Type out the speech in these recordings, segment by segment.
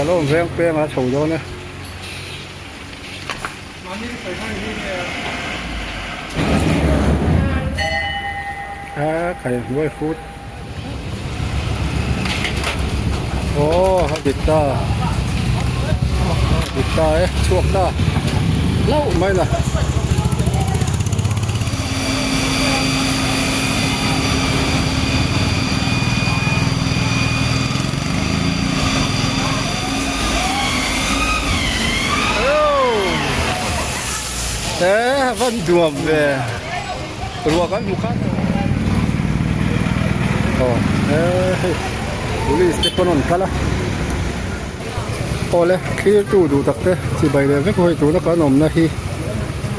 Salawm veng peng a chho dawn e. A khai hnuai hrut. Aw a dik ta. A dik ta e chhuak ta hlauh mai la. He van duam ve ruah kan hmu khat aw he hei police te pawn an kal a awle thlir tu duh tak te chibai leh vek hawi tuna kan awmna hi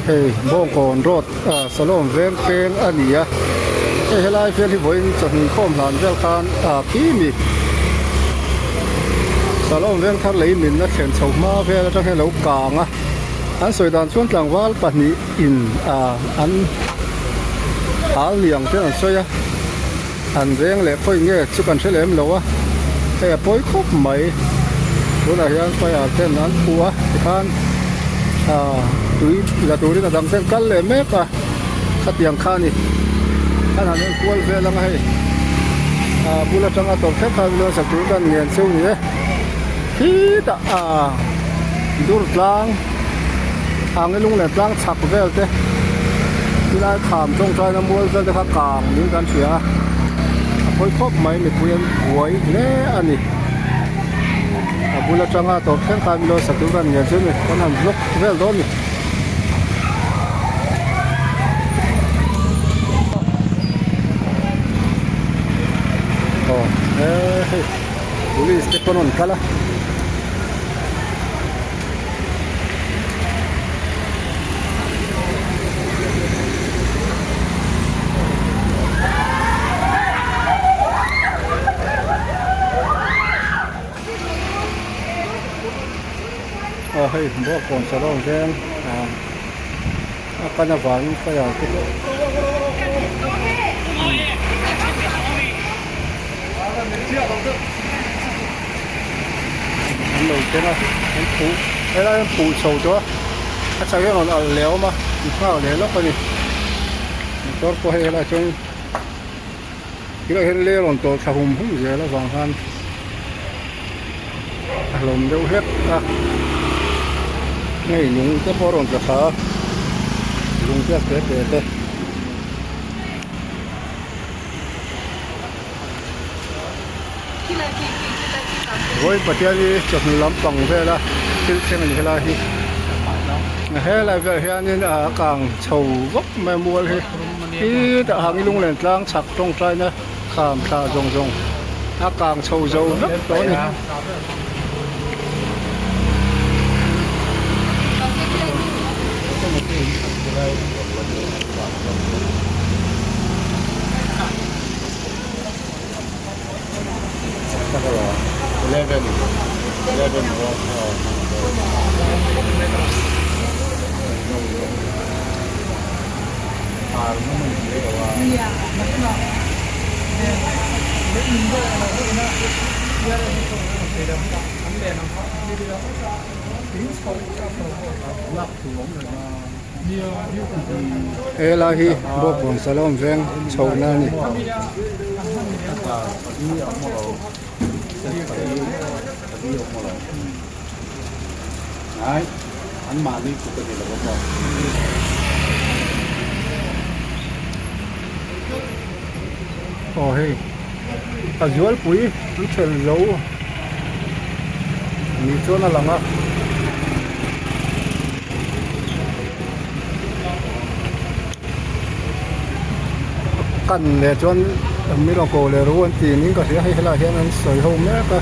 hei bawngkawn road ah salawm veng peng a ni a hei helai vel hi vawiin chawhni khawm hlan vel khan ah khi mi salawm veng thar lei minna thlen chho hma vel atang hian a lo kang a an sawi dan chuan tlangval pahnih in ah an hal ni ang ten an sawi a an veng leh khawi nge chu kan hre lem lo a hei a pawi khawp mai tunah hian fire ten an phuh a tikhan ah tui la turin a dang ten kal leh mek a khatiang kha a ni khan han en kual vel ang a hei ah bul atanga tawp thleng khan lo sak tur kan ngen cheu ni e khitah ah dur tlang ang lung leh tlang chhak vel te tilai kham tawngtaina mual vel te kha kang niin kan hria a a phawi khawp mai mipui an buai hle a ni a bul atanga tawp thleng khan milo sak tur kan ngen chu ni kan han vlog vel dawn a ni. Aw he hei police te pawn an kal a. Aw hei Bawngkawn Salon veng ah a kan avangin fire te pawh An lo keng a an phuh helai an phuh chho tawh a a chak hian rawn alh leh a awm a an nghak leh lawk a ni motor pawh hei helaiah chuan tilaiah hian lei a rawn tawlh thla hum hum zel avang khan a hlawm deuh hlek a hei lung te pawh a rawn tla thla a lung te a te te te. Vawiin Pathian hi chawhnu lampang vela thil thleng a ni helai hi helai velah hianin a kang chho vak mai a mual hi khitah hang i lunglen tlang chhak tawngtaina kham thla zawng zawng a kang chho zo vek tawh a ni. He lai hi Bawkbawn Salawm veng chhohna a ni. Aw hei a zualpui an ṭhelh zo ni chuan a lang a. Kan leh chuan miracle leh ru an tih niin ka hria hei helaiah hian an sawi ho mek a.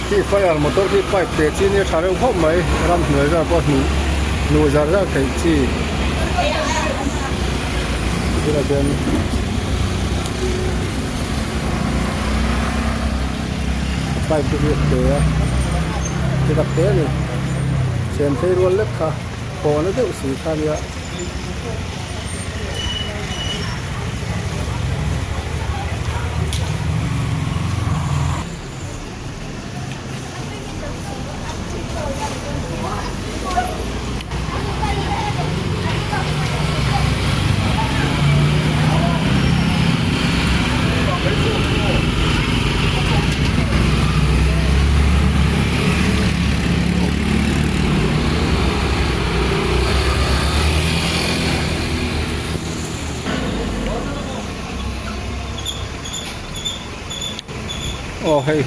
Khi fire motor khi pipe te chi nia tha reuh khawp mai ramhnuai vel pawh hnuh hnuh zar zar theih chi bulah chuan pipe te hi a pe a. Ti tak te a ni. Chhen phei rual lek kha kawna deuh si kha nia. Aw hei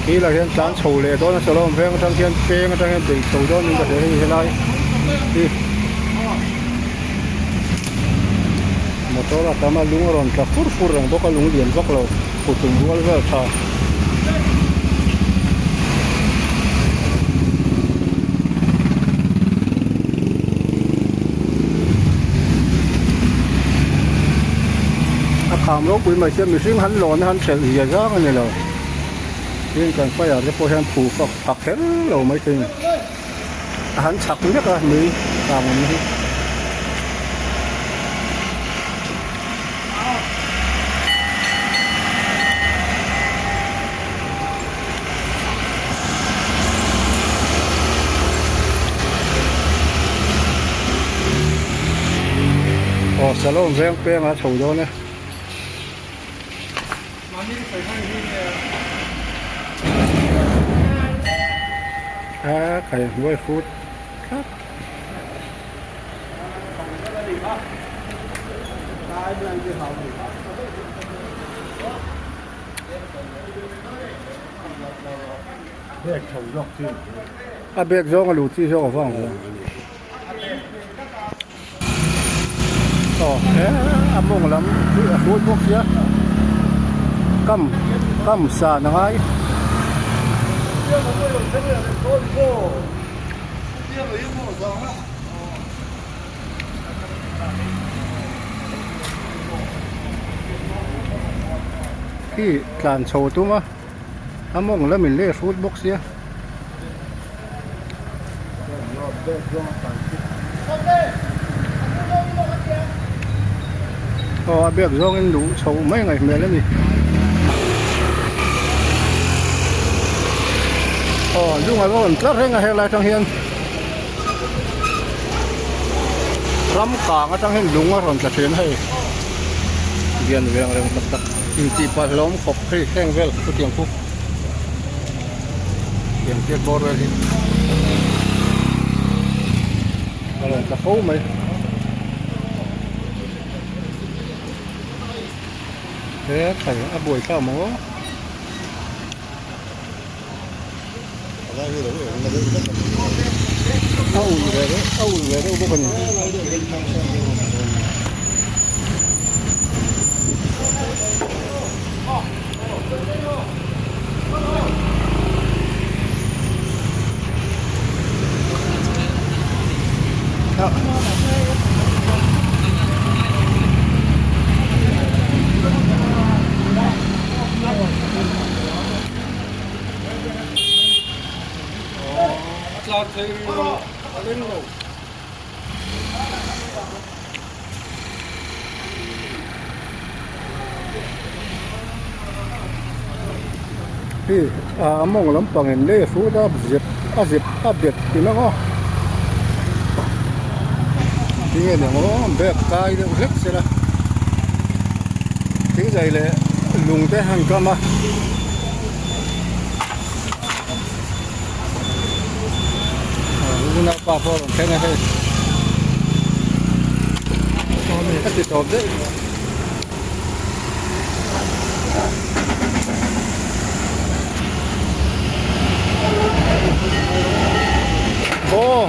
khi lah hian tlan chho leh dawn a sawlawm veng atang hian peng atang hian bei chho dawn niin ka hria hei helai hi motor a tam a lung a rawn tla fur fur reng bawk a lung lian vak lo kut tum rual vel tha. A kham ropui mai sia mihring han lawn a han thelh zia zang a ni lo tin kan fire te pawh hian phu fak phak kher lo mai thei a ni a han chak nek a mei kang awm hi. Aw salon veng peng a chho dawn e. A kai hnuai hrut tlat. A bag zawng a luh chi zawk a vang ve aw he a mawng lam hi a hruai bawk sia kam kam san a ngai. Khi tlan chho tum a a mawng lamin leh hrut bawk sia. Aw a biak zawngin luh chho mai ngaih hmel a ni. Aw lung a rawn tlar reng a helai atang hian. Ram kang atang hian lung a rawn tla thin hei lian ve ang reng tak tak intih palh hlawm khawp hei heng vel chutiang khu tiang tiat bawr vel hi a rawn tla fo mai. He thlai a buai thlak maw. A ulh ve deuh a ulh ve deuh bawk a ni. Hei a mawng lampang in lei a hrut a zep a zep a bet ti lang aw tinge ni ang aw bag kai deuh hlek sela thingzai leh lung te han kam a. Unau pa pawh a rawn thleng a hei a ti tawp daih. Aw.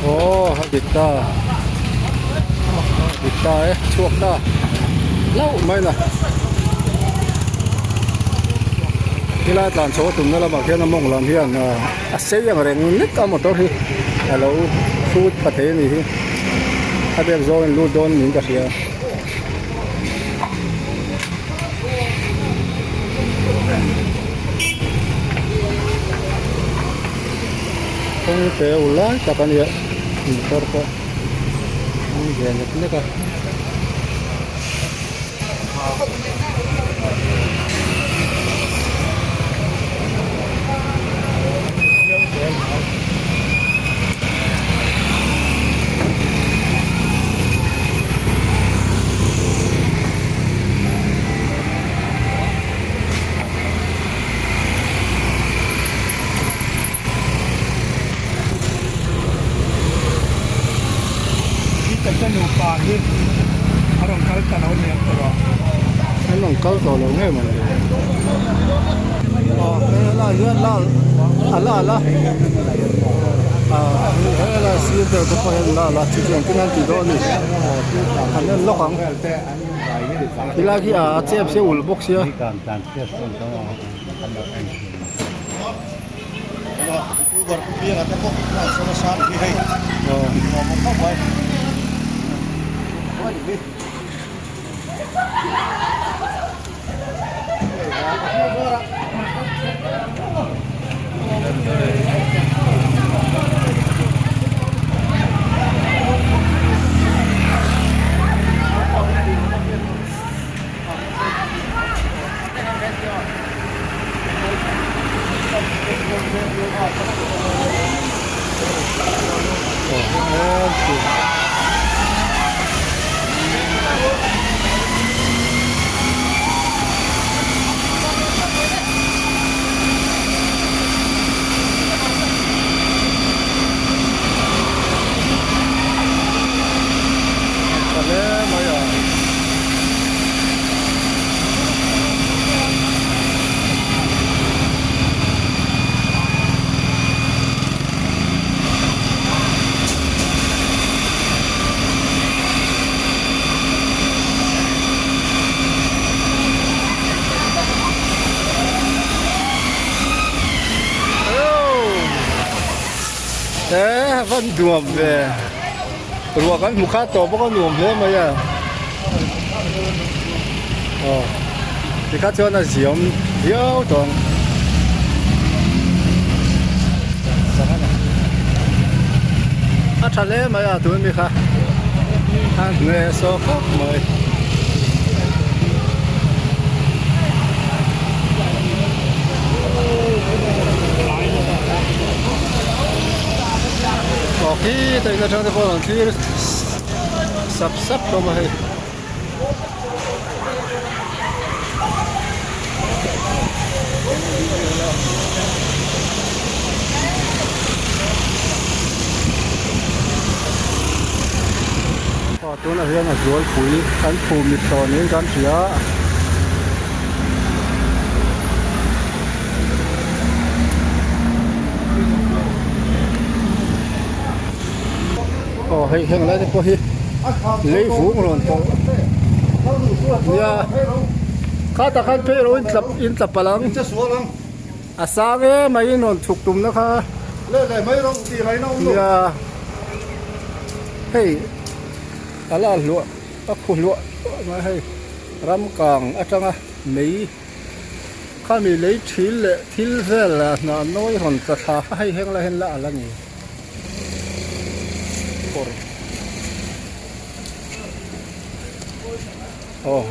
Aw a dik ta a dik ta e chhuak ta hlauh mai na helai tlan chho a tumna lamah khian a mawng lam hian a sei ang reng nek a motor hi a lo hrut pha thei a ni hi a bek zawngin lut dawn niin ka hria. Kawng te u lai tak a nia motor pawh a ni ve nek nek a. Peter nupa hi a rawn kal ta lo nia tawh a. An rawn kal tawh lo ngei mai. Aw helai hian la a la la ah helai sir deuh te pawh hian la la chu chu engtin an ti dawn a ni an en lawk ang helai khi a chep sia ulh bawk sia. Tha hle mai a. He van nuam ve ruah kan hmu kha tawh bawk a nuam hle mai a aw tikha chuan a ziam viau tawh ang a tha hle mai a tun mi kha a hne saw khawp mai. Aw khi ta in atang te pawh an thlir sap sap hlawm a hei. Aw tunah hian a zualpui kan phum mit tawh niin kan hria a. Aw hei heng lai te pawh hi lei vung rawn tawh nia kha tak khan phei ro in tla in tla palh ang a sang em mai in rawn chhuk tumna kha nia hei a la hluah a khu hluah hluah mai hei ram kang atanga mei. Khami lei thil leh thil vel hnah nawi rawn tla thla kha hei heng lai hian la alh a ni. Kawr aw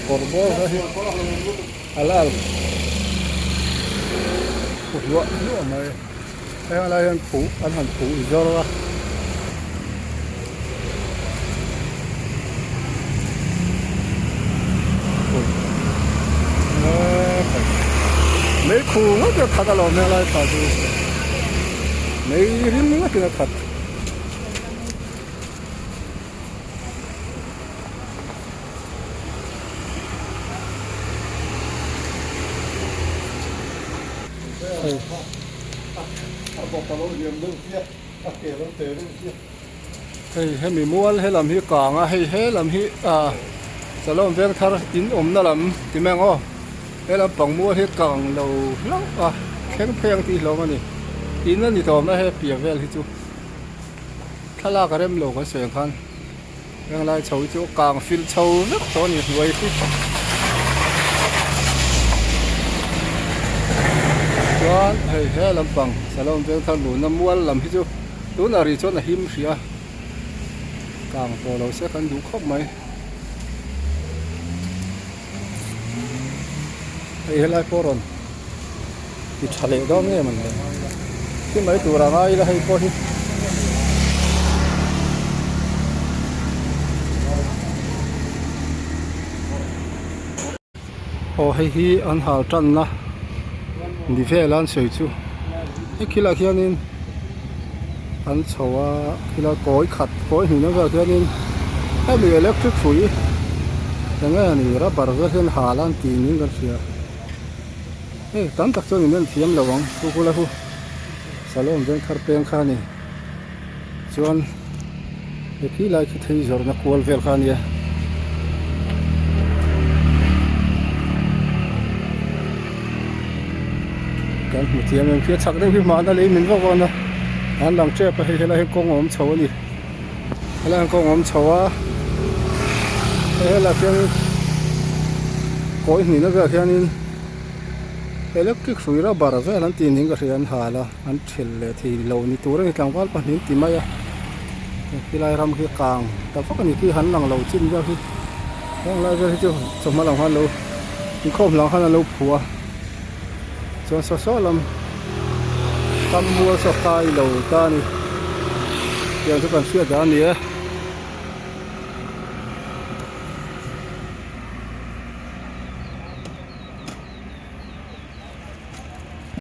kawr bawr kha hi a la alh khu hluah hluah mai heng lai hian phuh an han phuh zawr a. Mei khu ngawt a khat alawm helai thla chu mei rim ngawtin a khat. Hei hemi mual he lam hi kang a hei he lam hi ah Salawm veng thar in awmna lam ti mai ang aw he lam pang mual hi kang lo hlauh a thleng phei ang tih hlawm a ni in a ni tawm a he piah vel hi chu thlalak a rem lo kan sawi ang khan. Heng lai chho hi chu kang fil chho vek tawh a ni hnuai hi chuan hei he lampang salon vengthar luhna mual lam hi chu tunah rih chuan a him hrih a kang tawh lo se kan duh khawp mai hei helai pawh rawn ti tha leh dawn nge mawn le khi mai tur a ngai ila hei pawh hi aw hei hi an hal tanna ni vel a an sawi chu hei khilai khianin an chho a khilai kawi khat kawi hnihna velah khianin hemi electric hrui eng nge ni rubber vel hian hal a an tih niin kan hria. Hei tam tak chuan in en thiam lo ang chu hula hu salon veng thar peng kha a ni chuan he khi lai khi thei zawrhna kual vel kha a nia. Kan hmu thiam em khi a chhak deuh hi hmana lei min vak vak na an lang tep a hei helai hi kawng a awm chho a ni helai hian kawng a awm chho a hei helai hian kawi hnihna velah hianin. Electric hrui rubber vel an tih niin ka hria an hal a an thelh leh thei lo ni tur a ni tlangval pahnih an ti mai a helai ram hi kang ta vak a ni khi han lang lo chin vel hi heng lai vel hi chu chawhma lam khan lo inkhawm lam khan an lo phuh a chuan saw saw lam kam mual saw kai lo ta a ni tiang chu kan hriat dan a ni e.